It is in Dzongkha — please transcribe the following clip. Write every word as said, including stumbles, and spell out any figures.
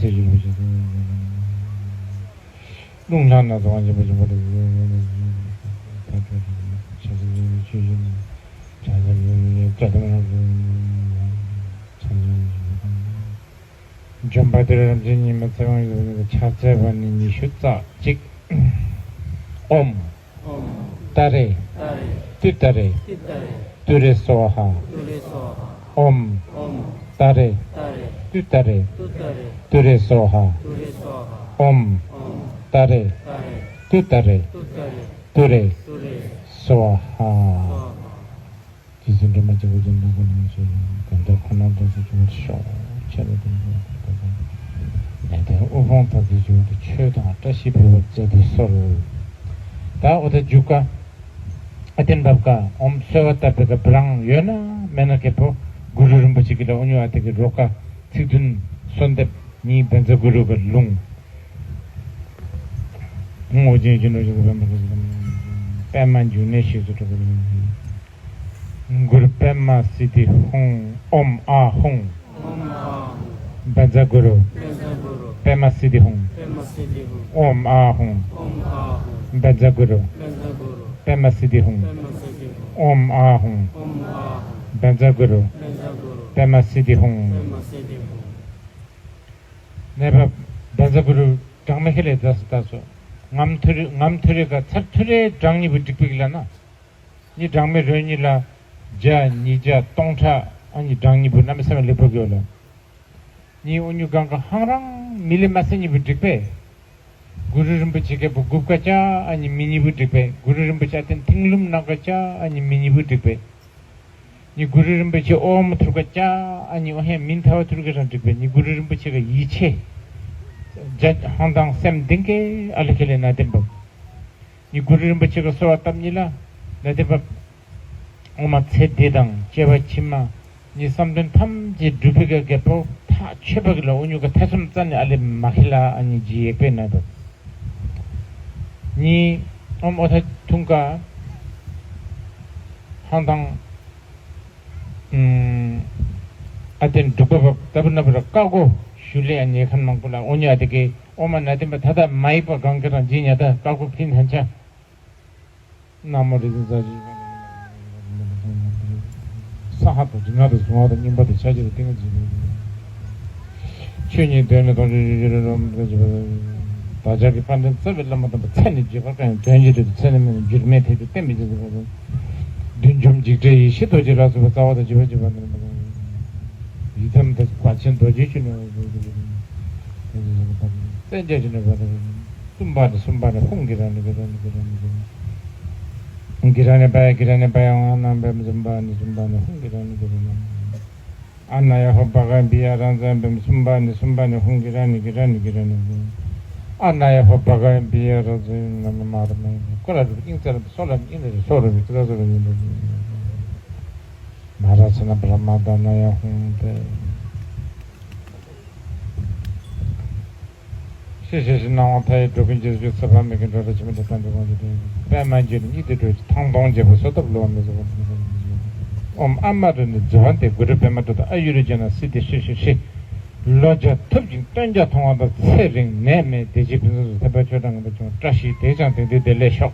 ཟེར་ཞུ་བ་ཅིན། རླུང་ལྷག་སྣ་ཚོགས་དབང་ཆེན་པོ་ཆེན་པོ་ལ། འཇམ་དཔལ་སྤྱན་རས་གཟིགས་རིན་པོ་ཆེ་ཉི་མ་ཚེ་དབང་ཕྱག་འཚལ་བ་ནི་ཉི་ཤུ་རྩ་གཅིག། ཨོཾ་ཏཱ་རེ་ཏུཏྟཱ་རེ་ཏུ་རེ་སྭཱ་ཧཱ། ཨོཾ་ཏཱ་རེ་ཏུཏྟཱ་རེ་ཏུ་རེ་སྭཱ་ཧཱ། ཨོཾ་ཏཱ་རེ་ཏུཏྟཱ་རེ་ཏུ་རེ་སྭཱ་ཧཱ། རྗེ་བཙུན་སྒྲོལ་མ་སྐྱེས་བུ་འཇམ་དཔལ་དཀར་པོ་ནས་བྱོན་ཡང་གང་དག་ཁོ་ན་རྫོགས་སུ་འགྱུར་བར་ཤོག། ཆེ་ལ་དུང་དུང་དུང་དུང་། ནད་དང་དབུལ་ཕོངས་དག་སྟེ་འགྱུར་བར་ཆོས་དང་བཀྲ་ཤིས་འཕེལ་བར་མཛད་དུ་གསོལ། ད་འོ་ད་མཇུག་ཁར་ཨ་རྟེན་འབབ་ཁར་ཨོཾ་གསོལ་བ་བཏབ་པའི་སྐབས་རང་ཡོད་ན་མེད་ན་ཁེ་པོ་གུ་རུ་རིན་པོ་ཆེ་གི་ལ་འོ་ཉུ་ཨ་ཏེ་གི་རོ་ཁ་ཚིག་བདུན་གསོལ་འདེབས་ཉིད་བཛྲ་གུ་རུ་གི་ལུང་། ངོ་བོ་ཅན་གྱི་ནོར་བུ་པདྨ་གུ་རུ་པདྨ་འབྱུང་གནས་ཞེས་སུ་གྲགས་པ། གུ་རུ་པདྨ་སིདྡྷི་ཧཱུྃ། ཨོཾ་ཨཱཿཧཱུྃ། བཛྲ་གུ་རུ་པདྨ་སིདྡྷི་ཧཱུྃ། ཨོཾ་ཨཱཿཧཱུྃ། བཛྲ་གུ་རུ་པདྨ་སིདྡྷི་ཧཱུྃ། ཨོཾ་ཨཱཿཧཱུྃ། བཛྲ་གུ་རུ་པདྨ་སིདྡྷི་ཧཱུྃ། ནེ་བ་བཛྲ་གུ་རུ་གྲངས་མེད་ཁེ་ལས་ཛ་སུ་ད་སོ། ངམ་ཐུ་རེ་ངམ་ཐུ་རེ་ག་ཚར་ཐུ་རེ་གྲངས་གཉིས་པོ་འགྲིག་པའི་གི་ལ་ན། ནི་གྲངས་མེད་རོལ་གཉིས་ལ་བརྒྱ་ཉིས་བརྒྱ་སྟོང་ཕྲག་ཨ་ནི་གྲངས་གཉིས་པོ་གནམ་མེད་ས་མེད་ལེགས་པོ་གི་ཡོད་ལ། ནི་འོ་ཉུ་གང་ག་ཧང་རང་མི་ལས་མ་སེ་གཉིས་པོ་འགྲིག་པས། གུ་རུ་རིན་པོ་ཆེ་གི་བུ་དགུ་བཀའ་ཅ་ཨ་ནི་མི་གཉིས་པོ་འགྲིག་པས། གུ་རུ་རིན་པོ་ཆེ་ཨ་རྟེན་མཐིང་ལུམ་ནང་ག་ཅ་ཨ་ནི་མི་གཉིས་པོ་འགྲིག་པས། ནི་གུ་རུ་རིན་པོ་ཆེ་ཨོཾ་ཐུར་ག་ཅ་ཨ་ནི་ཨོ་ཧེ་མིན་ཐ་བ་ཐུར་ག་རང་འགྲིག་པས། ནི་གུ་རུ་རིན་པོ་ཆེ་ག་ཡིད་ཆེས་ཇ་ཧང་དང་སེམས་གཏིང་གི་ཨ་ལ་ཁེ་ལས་ན་བརྟན་པ། ནི་གུ་རུ་རིན་པོ་ཆེ་ག་གསོལ་བ་བཏབ་ནི་ལ་ན་བརྟན་པ། ཨོ་མ་ཚེ་འདི་དང་སྐྱེ་བ་ཕྱི་མ་ནི་བསམ་དོན་ཐམས་ཅད་འགྲུབ་པའི་ག་གེ་པོ་ཐག་ཆོད་པ་གི་ལ་འོ་ཉུ་ག་ཐེ་ཚོམ་རྩ་ནི་ཨ་ལེ་མ་ཁེ་ལ་ཨ་ནི་ཇི་ཡེག་པའི་ན་བརྟན་པ། ནི་ ཨོམ་ཨོ་ཐ་ཐུང་ཀ་ཧང་ཐང་ཨ་ཏེན་འབྲུག་པ་བབ་ཏ་བུ་ན་བུ་ར་ཀ་ཀོ་ཞུ་ལེ་ཨ་ཉེ་ཁན་མང་པོ་ལ་ཨོ་ཉ་ཨ་ཏེ་ཀེ་ཨོ་མ་ན་ཏེན་པ་ཐ་ད་མ་ཡིག་པ་གང་ཀེ་རང་ཇི་ཉ་ད་ཀ་ཀོ་ཕིན་ཧན་ཆ། ན་མོ་རིག་འཛིན་རྩ་བཞི། ས་ཧ་རྡོ་རྗེ་ང་དང་གཟུངས་སྔགས་དང་བསྙེན་པ་དང་ཕྱག་རྒྱ་དང་ཏིང་ངེ་འཛིན། ཆོས་ཉིད་དོན་ནི་སྟོང་ཆེན་ཞིང་བཞུགས་ལ་ལོངས་སྤྱོད་པ། བདག་ཅག་གི་དཔལ་ལྡན་རྩ་བའི་བླ་མ་དམ་པ་མཚན་ནས་བརྗོད་པ་དཀའ་ཡང་དོན་གྱི་དོན་དུ་ཚད་ལས་མི་འགྱུར་མེད་དེ་དུ་བསྟན་པའི་རྗེས་སུ་བདུད་འཇོམས་འཇིགས་བྲལ་ཡེ་ཤེས་རྡོ་རྗེ་ལ་སོགས་པ་རྩ་བ་དང་བརྒྱུད་པ་བརྒྱུད་པ་ཡི་དམ་དང་བར་ཆེན་རྡོ་རྗེ་ཆོས་ནི། བརྩེ་རྒྱ་ཆེ་ནི་བ་དང་། གསུམ་པ་ནི་གསུམ་པ་ནི་ཧཱུྃ་གི་ར་ནི་གི་ར་ནི་གི་ར་ནི་གི་ར་ནི་གི་ར་ནི་གི་ར་ནི་གི་ར་ནི་བ་ཡ་གི་ར་ནི་བ་ཡ་ཨ་ན་པདྨ། གསུམ་པ་ནི་གསུམ་པ་ནི་ཧཱུྃ་གི་ར་ནི་གི་ར་ནི་ཨ་ན་ཡ་ཧོ་བ་ག་བི་ཡ་ར་ཛ་པདྨ། གསུམ་པ་ནི་གསུམ་པ་ནི་ཧཱུྃ་གི་ར་ནི་གི་ར་ནི་གི་ར་ནི་གི་ར་ཨ་ན་ཡ་ཧོ་བ་ག་བི་ཡ་ར་ཛ་ན་མ་ར་མ་ཀོ་ར་རུ་ཨིན་ཙ་ར་སོ་ར་ཨིན་ཙ་ར་སོ་ར་མི་ཙ་ར་སོ་ར་མི་མ་ར་ཙ་ན་བྲ་མ་ད་ན་ཡ་ཧཱུྃ་ཏེ། ཤེས་བྱ་ཞིག་སྣང་བ་མཐའ་ཡས་འགྲོ་ཀུན་རྗེས་སུ་སྐྱོང་། ཚེ་དཔག་མེད་ཀྱི་འགྲོ་རིགས་ཕྱི་མ་དང་བྲལ་བའི་དོན་དུ། པདྨ་འབྱུང་གནས་གཉིས་ཏེ་འགྲོ་ཆེན་ཐང་སྟོང་རྒྱལ་པོ་བསོད་ནམས་ལོངས་སྤྱོད་པ། ཨོཾ་ཨ་མ་རུ་ནི་ཛི་ཝན་ཏེ། གུ་རུ་པདྨ་དྲི་ཏ་ཨ་ཡུ་ར་ཇ་ན་སིདྡྷི་ཧྲཱིཿ་ཧྲཱིཿ་ཧྲཱིཿ། ལོ་བརྒྱ་ཐུབ་ཅིང་སྟོན་བརྒྱ་མཐོང་བ་དང་། ཚེ་རིང་ནད་མེད་བདེ་སྐྱིད་ཕུན་སུམ་ཚོགས། ཐེག་པ་ཆོས་དང་མངོན་པར་འབྱུང་བ་བཀྲ་ཤིས་དེས་ཀྱང་དེང་འདིར་བདེ་ལེགས་ཤོག།